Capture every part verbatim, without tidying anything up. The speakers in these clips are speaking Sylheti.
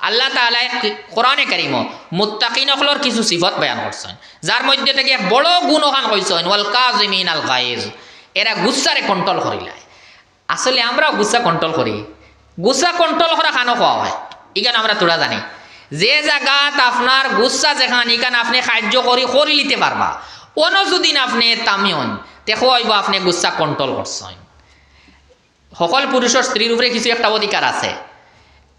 আল্লাহ তাআলায় কি-, কোরআনে কারীমো মুত্তাকিন অকলর কিছু সিফত বয়ান করছইন, যার মধ্যে থাকি এক বড় গুণ অখান কইছইন, "ওয়াল কাজিমিনাল গাইজ", এরা গুসারে কন্ট্রোল করিলায়। আসলে আমরাও গুসা কন্ট্রোল করি, গুসা কন্ট্রোল করা খানো কওয়া অয়, ইখান আমরা থুড়া জানি। যে জাগাত আপনার গুসা যেখান, ইখান আপনে কার্যকরী করিলিতে পারবা, অনো যুদিন আপনে থামিয়ন, তে কওয়া অইবো আপনে গুসা কন্ট্রোল করছইন। হকল পুরুষর স্ত্রীর উপরে কিছু একটা অধিকার আছে।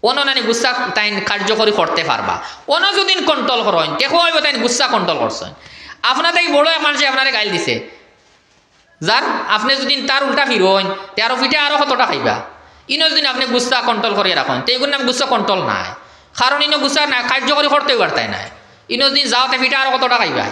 অনো নানি গুসা তাইন কার্যকরী করতে পারবা। অনো যুদিন কন্ট্রোল করইন, তে কওয়া অইবো তাইন গুসা কন্ট্রোল করছইন। আপনার থাকি বড় এক মানষে আপনারে গাইল দিছে, যার আপনে যুদিন তার উল্টা ফিরইন, তে আরো ফিটা আরো কতটা খাইবা। ইনো যুদিন আপনে গুসা কন্ট্রোল করিয়া রাখইন, তে ইগুর নাম গুসা কন্ট্রোল নায়। কারণ ইনো গুসা না, কার্যকরী করতেউ পারতায় নায়। ইনো যুদিন যাও, তে ফিটা আরো কতটা খাইবা।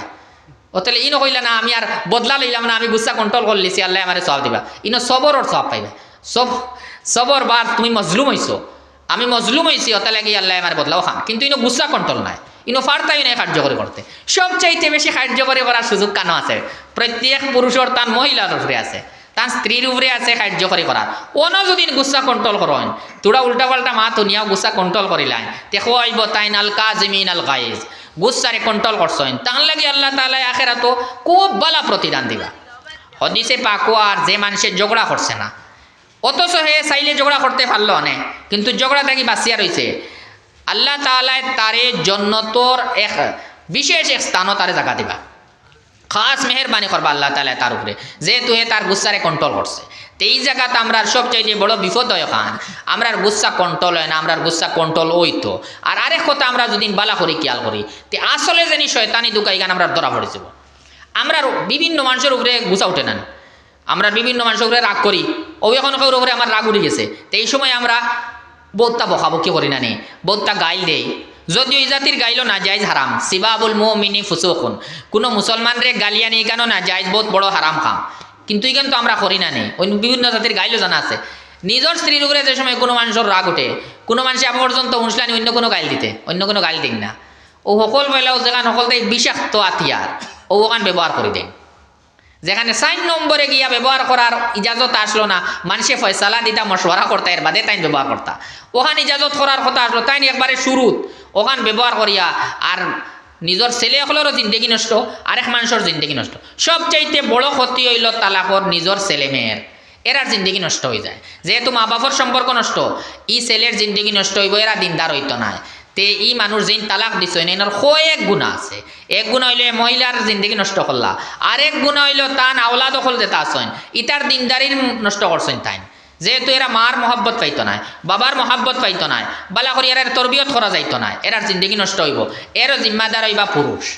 অতালে ইনো কইলা না, "আমি আর বদলা লইলাম না, আমি গুসা কন্ট্রোল করিলিছি, আল্লায় আমারে সওয়াব দিবা।" ইনো সবরর সওয়াব পাইবা। সব-, সবর বা তুমি মজলুম অইছো, আমি মজলুম অইছি, অতার লাগি আল্লায় আমারে বদলাও খান। কিন্তু ইনো গুসা কন্ট্রোল নায়, ইনো পারতায় নায় কার্যকরী করতে। সবচাইতে বেশি কার্যকরী করার সুযোগ কানো আছে? প্রত্যেক পুরুষর তান মহিলার উপরে আছে, তান স্ত্রীর উপরে আছে কার্যকরী করার। অনো যুদিন গুসা কন্ট্রোল করইন, থুড়া উল্টা পাল্টা মাত হুনিয়াও গুসা কন্ট্রোল করিলাইন, তে কওয়া অইবো তাইন আল কাজিমিনাল গাইজ, গুসারে কন্ট্রোল করছইন। তান লাগি আল্লাহ তাআলায় আখেরাতো খুব বালা প্রতিদান দিবা। হাদিসে পাকো আর যে মানষে ঝগড়া করছে না, অথচ হে চাইলে ঝগড়া করতে পারলো অনে, কিন্তু ঝগড়া থাকি বাঁচিয়া রইছে, আল্লাহ তাআলায় তারে জন্নতর এক বিশেষ এক স্থানো তারে জাগা দিবা। খাস মেহেরবানি করবা আল্লাহ তাআলায় তার উপরে, যেহেতু হে তার গুসারে কন্ট্রোল করছে। তে ই জাগাত আমরার সবচাইতে বড় বিপদ অয় অখান, আমরার গুসা কন্ট্রোল অয় না, আমরার গুসা কন্ট্রোল অইতো। আর আরেক কথা, আমরা যুদিন বালা করি খিয়াল করি, তে আসলে যেনি শয়তানি ধুকা ইখান আমরার ধরা পড়ি যিবো। আমরার বিভিন্ন মানষর উপরে গুসা উঠে না নি? আমরা বিভিন্ন মানষর উপরে রাগ করি, অউ অখন কেউর উপরে আমার রাগ উঠি গেছে, তে ই সময় আমরা বউততা বকাবকি করি না নি, বউততা গাইল দেই। যদিও ই জাতির গাইলও নাজায়েজ, হারাম, সিবাবুল মুমিনি ফুসুকুন, কুনু মুসলমানরে গালিয়ানি ইখানও নাজায়েজ, বউত বড় হারাম কাম, কিন্তু ইখান তো আমরা করি না নি, অইন্য বিভিন্ন জাতির গাইলও জানা আছে। নিজর স্ত্রীর উপরে যে সময় কুনু মানষর রাগ উঠে, কুনু মানষে আবো পর্যন্ত হুনছলা নি অইন্য কুনু গাইল দিতে, অইন্য কুনু গাইল দেইন না। অউ হকল পয়লাও যেখান হকলতাই বিষাক্ত আতিয়ার, অউ অখান ব্যবহার করি দেইন। যেখানে চাইর নম্বরে গিয়া ব্যবহার করার ইজাজত আছলো না, মানষে ফয়সালা দিতা, মশওয়ারা করতা, এর বাদে তাইন ব্যবহার করতা। অখান ইজাজত করার কথা আছলো, তাইন একবারে শুরুত অখান ব্যবহার করিয়া আর নিজর ছেলে অকলরও জিন্দেগি নষ্ট, আরেক মানষর জিন্দেগি নষ্ট। সবচাইতে বড় ক্ষতি অইলো তালাকর নিজর ছেলে মেয়ের, এরার জিন্দেগি নষ্ট অইযায়। যেহেতু মা বাপর সম্পর্ক নষ্ট, ই ছেলের জিন্দেগি নষ্ট অইবো, এরা দিনদার অইতো নায়। তে ই মানুষ যেইন তালাক দিছইন, এইনর কয়েক গুনা আছে। এক গুনা অইলো ই মহিলার জিন্দেগি নষ্ট করলা, আরেক গুনা অইলো তান আওলাদ অকল যেতা আছইন, ইতার দিনদারি নষ্ট করছইন তাইন। যেহেতু এরা মার মহব্বত পাইতো নায়, বাবার মহব্বত পাইতো নায়, বালা করি এরারে তরবিয়ত করা যাইতো নায়, এরার জিন্দেগি নষ্ট অইবো, এরও জিম্মাদার অইবা পুরুষ।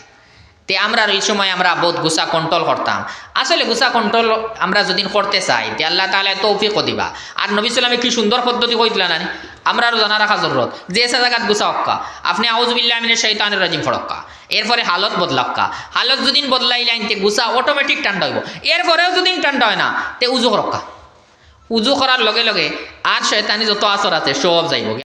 তে আমরার ই সময় আমরা বউত গুসা কন্ট্রোল করতাম। আসলে গুসা কন্ট্রোল আমরা যুদিন করতে চাই, তে আল্লাহ তাআলায় তৌফিকও দিবা। আর নবী সাল্লামে কি সুন্দর পদ্ধতি কইতলা না নি, আমরারও জানা রাখা জরুরত। যে জাগাত গুসা অউক্কা, আপনে আউযু বিল্লাহি মিনাশ শাইতানির রাজিম পড়উক্কা, এরপরে হালত বদলাউক্কা। হালত যুদিন বদলাইলাইন, তে গুসা automatic ঠান্ডা অইবো। এরপরেও যুদিন ঠান্ডা অয় না, তে উজু করউক্কা। উজু করার লগে লগে আর শয়তানি যত আসর আছে সব যাইবো।